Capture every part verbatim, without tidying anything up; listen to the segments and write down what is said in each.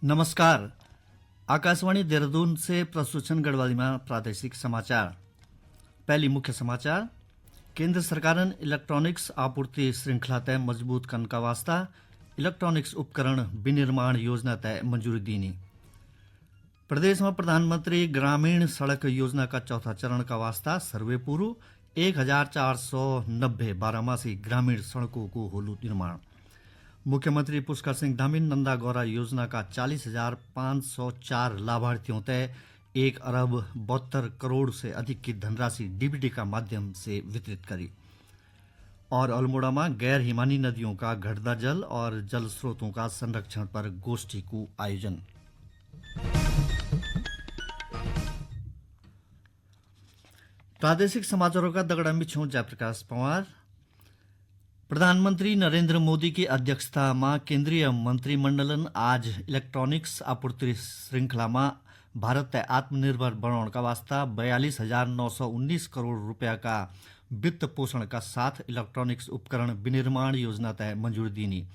नमस्कार। आकाशवाणी देहरादून से प्रस्तुत छन गढ़वाली में प्रादेशिक समाचार। पहली मुख्य समाचार, केंद्र सरकारन इलेक्ट्रॉनिक्स आपूर्ति श्रृंखला तय मजबूत करने का वास्ता इलेक्ट्रॉनिक्स उपकरण विनिर्माण योजना तय मंजूरी दीनी। प्रदेश में प्रधानमंत्री ग्रामीण सड़क योजना का चौथा चरण का वास्ता सर्वे पूरू, एक हजार चार सौ नब्बे बारामासी ग्रामीण सड़कों को होलू निर्माण। मुख्यमंत्री पुष्कर सिंह धामी नंदा गौरा योजना का चालीस हजार पाँच सौ चार लाभार्थियों तय एक अरब बहत्तर करोड़ से अधिक की धनराशि डीबीटी का माध्यम से वितरित करी। और अल्मोड़ा में गैर हिमानी नदियों का घटदा जल और जल स्रोतों का संरक्षण पर गोष्ठी को आयोजन। प्रादेशिक समाचारों का दगड़ा मिछों जयप्रकाश पंवार। प्रधानमंत्री नरेंद्र मोदी की अध्यक्षता में केंद्रीय मंत्रिमंडलन आज इलेक्ट्रॉनिक्स आपूर्ति श्रृंखला में भारत तय आत्मनिर्भर बनाने का वास्ता बयालीस हजार नौ सौ उन्नीस करोड़ रुपया का वित्त पोषण का साथ इलेक्ट्रॉनिक्स उपकरण विनिर्माण योजना तय मंजूरी दीनी।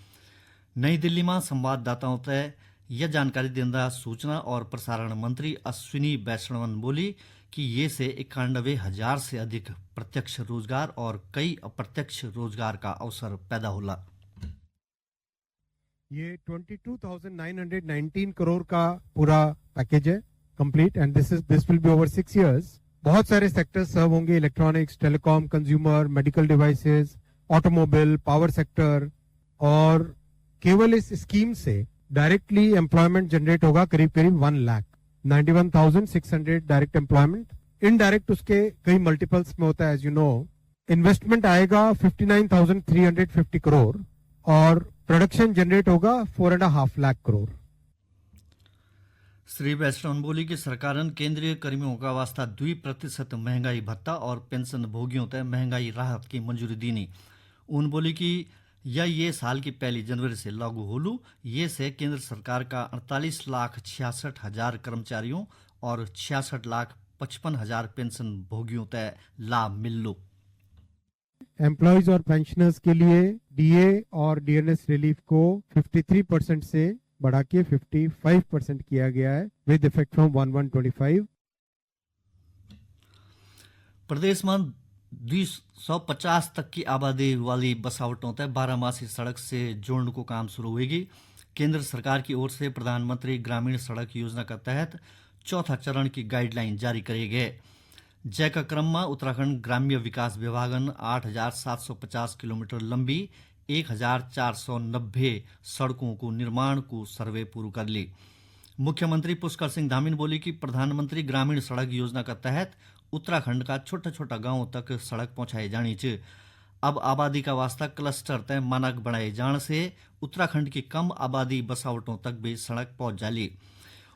नई दिल्ली में संवाददाताओं तय यह जानकारी देंदा सूचना और प्रसारण मंत्री अश्विनी वैष्णवन बोली कि ये से इक्यानवे हजार से अधिक प्रत्यक्ष रोजगार और कई अप्रत्यक्ष रोजगार का अवसर पैदा होला। ये twenty two thousand nine hundred nineteen crore का पूरा पैकेज है, complete, and this is, this will be over six years. बहुत सारे सेक्टर्स सर्व होंगे, electronics, telecom, consumer, medical devices, automobile, power sector. और केवल इस स्कीम से डायरेक्टली एम्प्लॉयमेंट जनरेट होगा करीब करीब one lakh, ninety one thousand six hundred direct employment. Indirect उसके कई मल्टीपल्स में होता है, एज यू नो। इन्वेस्टमेंट आएगा fifty nine thousand three hundred fifty crore और प्रोडक्शन जनरेट होगा four and half lakh crore. Shri वैष्णवन बोली कि सरकारन केंद्रीय कर्मियों का वास्ता दुई प्रतिशत महंगाई भत्ता और पेंशन भोगियों तय महंगाई राहत की मंजूरी दीनी। उन बोली कि यह ये साल की पहली जनवरी से लागू होलू। ये से केंद्र सरकार का अड़तालीस लाख छियासठ हजार कर्मचारियों और छियासठ लाख पचपन हजार पेंशन भोगियों तय लाभ मिललू। एम्प्लॉयज और पेंशनर्स के लिए डीए और डीएनएस रिलीफ को फिफ्टी थ्री परसेंट से बढ़ा के फिफ्टी फाइव परसेंट किया गया है, with effect from one one twenty five. प्रदेश में दुई सौ पचास तक की आबादी वाली बसावटों तय बारामासी सड़क से जोड़ने को काम शुरू होगी। केंद्र सरकार की ओर से प्रधानमंत्री ग्रामीण सड़क योजना के तहत चौथा चरण की गाइडलाइन जारी करे गए। जैका क्रम में उत्तराखंड ग्राम्य विकास विभागन आठ हजार सात सौ पचास किलोमीटर लंबी एक हजार चार सौ नब्बे सड़कों को निर्माण को सर्वे पूरू कर ली। मुख्यमंत्री पुष्कर सिंह धामी ने बोली कि प्रधानमंत्री ग्रामीण सड़क योजना का तहत उत्तराखंड का छोटा-छोटा गांवों तक सड़क पहुंचाई जानी च। अब आबादी का वास्ता क्लस्टर तय मानक बनाए जाने से उत्तराखंड की कम आबादी बसावटों तक भी सड़क पहुंच जाली।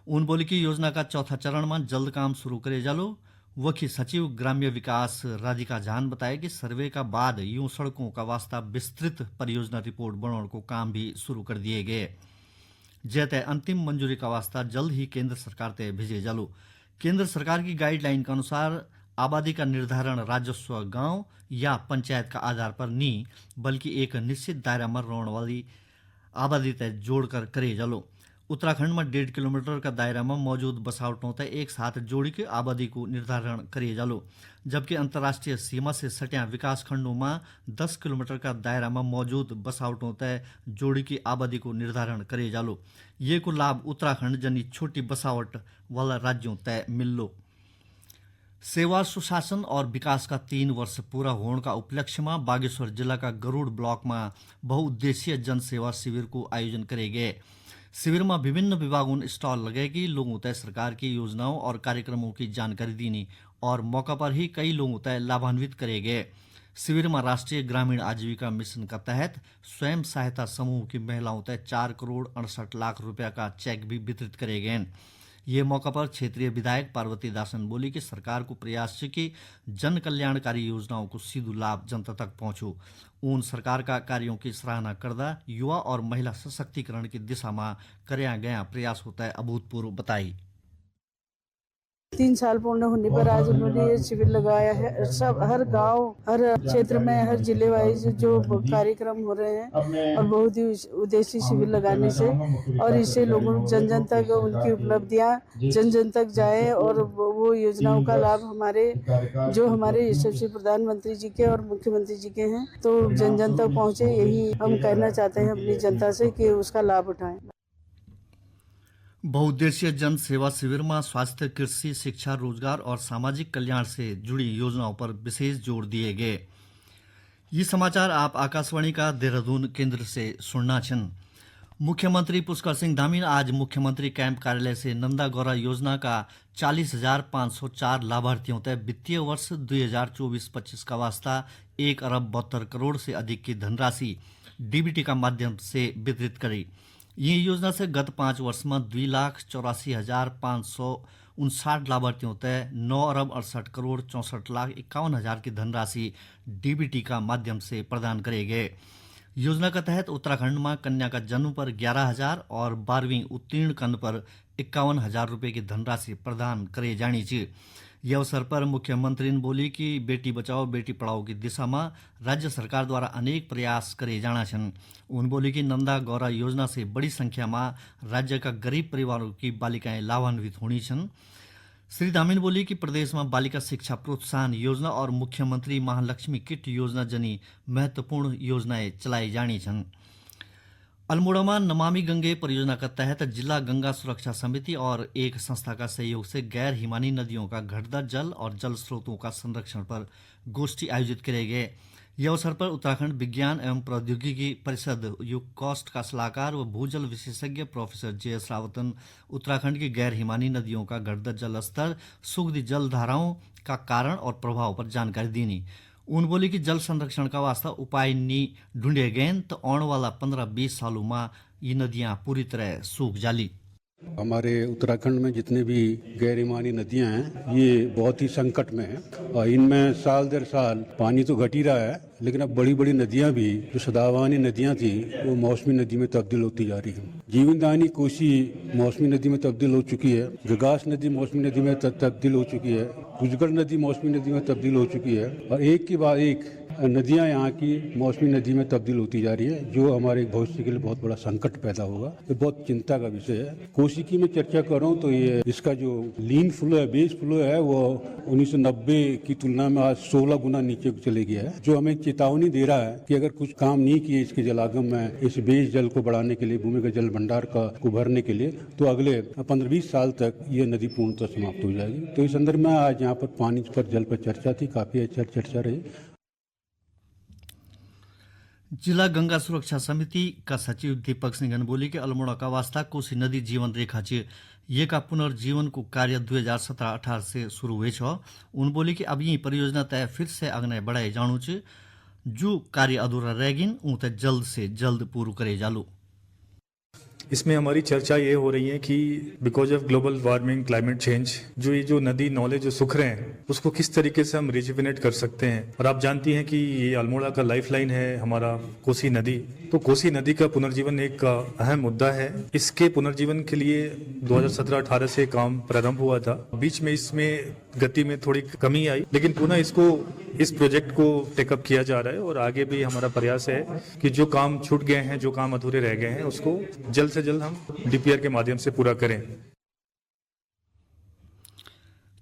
उन बोली कि योजना का चौथा चरण में जल्द काम शुरू करे जालो। वखी सचिव ग्राम्य विकास राधिका झा ने बताया कि सर्वे का बाद यूं सड़कों का वास्ता विस्तृत परियोजना रिपोर्ट बनाने को काम भी शुरू कर दिए गए। जैते अंतिम मंजूरी का वास्ता जल्द ही केंद्र सरकार ते भेजे जालो। केंद्र सरकार की गाइडलाइन के अनुसार आबादी का निर्धारण राजस्व गांव या पंचायत का आधार पर नहीं, बल्कि एक निश्चित दायरा में रहने वाली आबादी तय जोड़कर करे जालो। उत्तराखंड में डेढ़ किलोमीटर का दायरा में मौजूद बसावटों तय एक साथ जोड़ी के आबादी को निर्धारण करे जालो, जबकि अंतर्राष्ट्रीय सीमा से सटिया विकास खंडों में दस किलोमीटर का दायरा में मौजूद बसावटों तय जोड़ी की आबादी को निर्धारण करे जालो। ये को लाभ उत्तराखंड जनी छोटी बसावट वाला राज्यों तय मिललो। सेवा, सुशासन और विकास का तीन वर्ष पूरा होने का उपलक्ष्य में बागेश्वर जिला का गरुड़ ब्लॉक में बहुउद्देशीय जन सेवा शिविर को आयोजन करे गए। शिविर में विभिन्न विभागों ने स्टॉल लगे कि लोगों तय सरकार की योजनाओं और कार्यक्रमों की जानकारी दीनी और मौका पर ही कई लोगों तय लाभान्वित करे गए। शिविर में राष्ट्रीय ग्रामीण आजीविका मिशन का तहत स्वयं सहायता समूह की महिलाओं तय चार करोड़ अड़सठ लाख रुपया का चेक भी वितरित करे गए। ये मौका पर क्षेत्रीय विधायक पार्वती दासन बोली कि सरकार को प्रयास है कि जन कल्याणकारी योजनाओं को सीधू लाभ जनता तक पहुंचो। उन सरकार का कार्यों की सराहना करदा युवा और महिला सशक्तिकरण की दिशा में करया गया प्रयास होता है अभूतपूर्व बताई। तीन साल पूर्ण होने पर आज उन्होंने ये शिविर लगाया है। सब, हर गांव, हर क्षेत्र में, हर जिले वाइज जो कार्यक्रम हो रहे हैं और बहुउद्देशीय शिविर लगाने से, और इससे लोगों, जन जन तक उनकी उपलब्धियां जन जन तक जाए और वो, वो योजनाओं का लाभ हमारे, जो हमारे यशस्वी प्रधानमंत्री जी के और मुख्यमंत्री जी के हैं, तो जन जन तक पहुँचे, यही हम कहना चाहते हैं अपनी जनता से कि उसका लाभ उठाएं। बहुउद्देशीय जन सेवा शिविर में स्वास्थ्य, कृषि, शिक्षा, रोजगार और सामाजिक कल्याण से जुड़ी योजनाओं पर विशेष जोर दिए गए। ये समाचार आप आकाशवाणी का देहरादून केंद्र से सुनना छिन। मुख्यमंत्री पुष्कर सिंह धामी आज मुख्यमंत्री कैंप कार्यालय से नंदा गौरा योजना का चालीस हजार पाँच सौ चार लाभार्थियों तक वित्तीय वर्ष दुई हजार चौबीस पच्चीस का वास्ता एक अरब बहत्तर करोड़ से अधिक की धनराशि डीबीटी का माध्यम से वितरित करी। ये योजना से गत पाँच वर्ष में दुई लाख चौरासी हजार पाँच सौ उनसाठ लाभार्थियों तक नौ अरब अड़सठ करोड़ चौसठ लाख इक्यावन हजार की धनराशि डीबीटी का माध्यम से प्रदान करे गए। योजना के तहत उत्तराखंड में कन्या का जन्म पर ग्यारह हजार और बारहवीं उत्तीर्ण कन पर इक्यावन हजार रुपये की धनराशि प्रदान करे जानी च। ये अवसर पर मुख्यमंत्री ने बोली कि बेटी बचाओ, बेटी पढ़ाओ की दिशा में राज्य सरकार द्वारा अनेक प्रयास करे जाना छन। उन बोली कि नंदा गौरा योजना से बड़ी संख्या में राज्य का गरीब परिवारों की बालिकाएं लाभान्वित होनी छन। श्री धामी ने बोली कि प्रदेश में बालिका शिक्षा प्रोत्साहन योजना और मुख्यमंत्री महालक्ष्मी किट योजना जनी महत्वपूर्ण योजनाएं चलाई जानी छन। अल्मोड़ा में नमामि गंगे परियोजना के तहत जिला गंगा सुरक्षा समिति और एक संस्था का सहयोग से गैर हिमानी नदियों का घटता जल और जल स्रोतों का संरक्षण पर गोष्ठी आयोजित करे गए। यह अवसर पर उत्तराखंड विज्ञान एवं प्रौद्योगिकी परिषद, यूकॉस्ट, का सलाहकार व भूजल विशेषज्ञ प्रोफेसर जे एस रावतन उत्तराखंड की गैर हिमानी नदियों का घटता जल स्तर, सूखती जल धाराओं का कारण और प्रभाव पर जानकारी दीनी। उन बोली कि जल संरक्षण का वास्ता उपाय नी ढूंढे गए तो आने वाला पन्द्रह बीस सालों में ये नदियां पूरी तरह सूख जाली। हमारे उत्तराखंड में जितने भी गैर ईमानी नदियां हैं, ये बहुत ही संकट में हैं और इनमें साल दर साल पानी तो घट ही रहा है, लेकिन अब बड़ी-बड़ी नदियां भी, जो सदाबहानी नदियां थी, वो मौसमी नदी में तब्दील होती जा रही हैं। जीवनदायिनी कोसी मौसमी नदी में तब्दील हो चुकी है, गंगास नदी मौसमी नदी में त-, तब्दील हो चुकी है, कुजगढ़ नदी मौसमी नदी में तब्दील हो चुकी है और एक के बाद एक नदियां यहाँ की मौसमी नदी में तब्दील होती जा रही है, जो हमारे भविष्य के लिए बहुत बड़ा संकट पैदा होगा। ये बहुत चिंता का विषय है। कोसी की मैं चर्चा कर रहा हूँ तो ये इसका जो लीन फ्लो है, बेस फ्लो है, वो उन्नीस सौ नब्बे की तुलना में आज सोलह गुना नीचे चले गया है, जो हमें चेतावनी दे रहा है कि अगर कुछ काम नहीं किए इसके जलागम में, इस बेस जल को बढ़ाने के लिए, भूमिगत जल भंडार का को भरने के लिए, तो अगले पन्द्रह बीस साल तक ये नदी पूर्णतः समाप्त हो जाएगी। तो इस संदर्भ में आज यहाँ पर पानी पर, जल पर चर्चा थी, काफी अच्छा चर्चा रही। जिला गंगा सुरक्षा समिति का सचिव दीपक सिंह ने बोली कि अल्मोड़ा का वास्ता कोसी नदी जीवन रेखा च, ये का पुनर्जीवन को कार्य दुई हजार सत्रह अठारह से शुरू हुए छ। उन बोली कि अब यी परियोजना तय फिर से अग्ने बढ़ाए जाणु च, जो कार्य अधूरा रह गिन, ऊं ते जल्द से जल्द पूरू करे जालू। इसमें हमारी चर्चा ये हो रही है कि because of global warming, climate change, जो ये जो नदी नौले जो सूख रहे हैं, उसको किस तरीके से हम रिजुविनेट कर सकते हैं। और आप जानती हैं कि ये अल्मोड़ा का लाइफलाइन है हमारा कोसी नदी, तो कोसी नदी का पुनर्जीवन एक, अ, अहम मुद्दा है। इसके पुनर्जीवन के लिए दो हज़ार सत्रह अठारह से काम प्रारंभ हुआ था। बीच में इसमें गति में थोड़ी कमी आई, लेकिन पुनः इसको, इस प्रोजेक्ट को टेकअप किया जा रहा है और आगे भी हमारा प्रयास है कि जो काम छूट गए हैं, जो काम अधूरे रह गए हैं, उसको जल्द से जल्द हम डीपीआर के माध्यम से पूरा करें।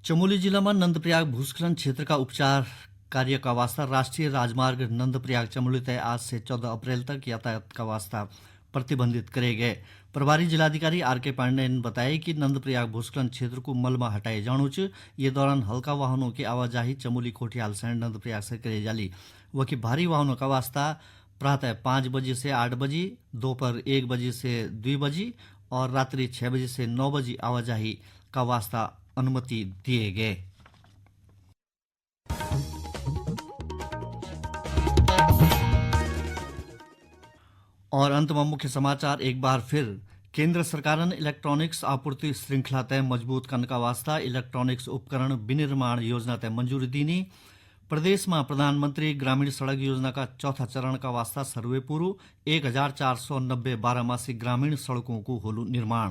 चमोली जिला में नंदप्रयाग भूस्खलन क्षेत्र का उपचार कार्य का वास्ता राष्ट्रीय राजमार्ग नंदप्रयाग चमोली तय आज से चौदह अप्रैल तक यातायात का वास्ता प्रतिबंधित करे गए। प्रभारी जिलाधिकारी आर के पांडे ने बताया कि नंदप्रयाग भूस्खलन क्षेत्र को मलबा हटाए जाणु च। ये दौरान हल्का वाहनों की आवाजाही चमोली कोठियाल सैंड नंदप्रयाग से करे जाली। वकी भारी वाहनों का वास्ता प्रातः पाँच बजे से आठ बजे, दोपहर एक बजे से दुई बजे और रात्रि छः बजे से नौ बजे आवाजाही का वास्ता अनुमति दिए गए। और अंत में मुख्य समाचार एक बार फिर। केंद्र सरकारन इलेक्ट्रॉनिक्स आपूर्ति श्रृंखला तय मजबूत करने का वास्ता इलेक्ट्रॉनिक्स उपकरण विनिर्माण योजना तय मंजूरी दीनी। प्रदेश में प्रधानमंत्री ग्रामीण सड़क योजना का चौथा चरण का वास्ता सर्वे पूरू, एक हजार चार सौ नब्बे बारहमासी ग्रामीण सड़कों को होलू निर्माण।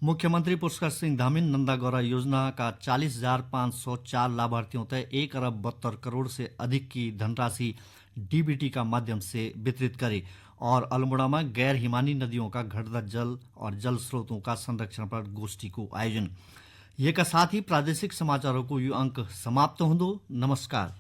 मुख्यमंत्री पुष्कर सिंह धामी नंदा गौरा योजना का चालीस हजार पाँच सौ चार लाभार्थियों तक एक अरब बहत्तर करोड़ से अधिक की धनराशि डीबीटी का माध्यम से वितरित करी। और अल्मोड़ा में गैर हिमानी नदियों का घटता जल और जल स्रोतों का संरक्षण पर गोष्ठी को आयोजन। ये का साथ ही प्रादेशिक समाचारों को यु अंक समाप्त होंदो। नमस्कार।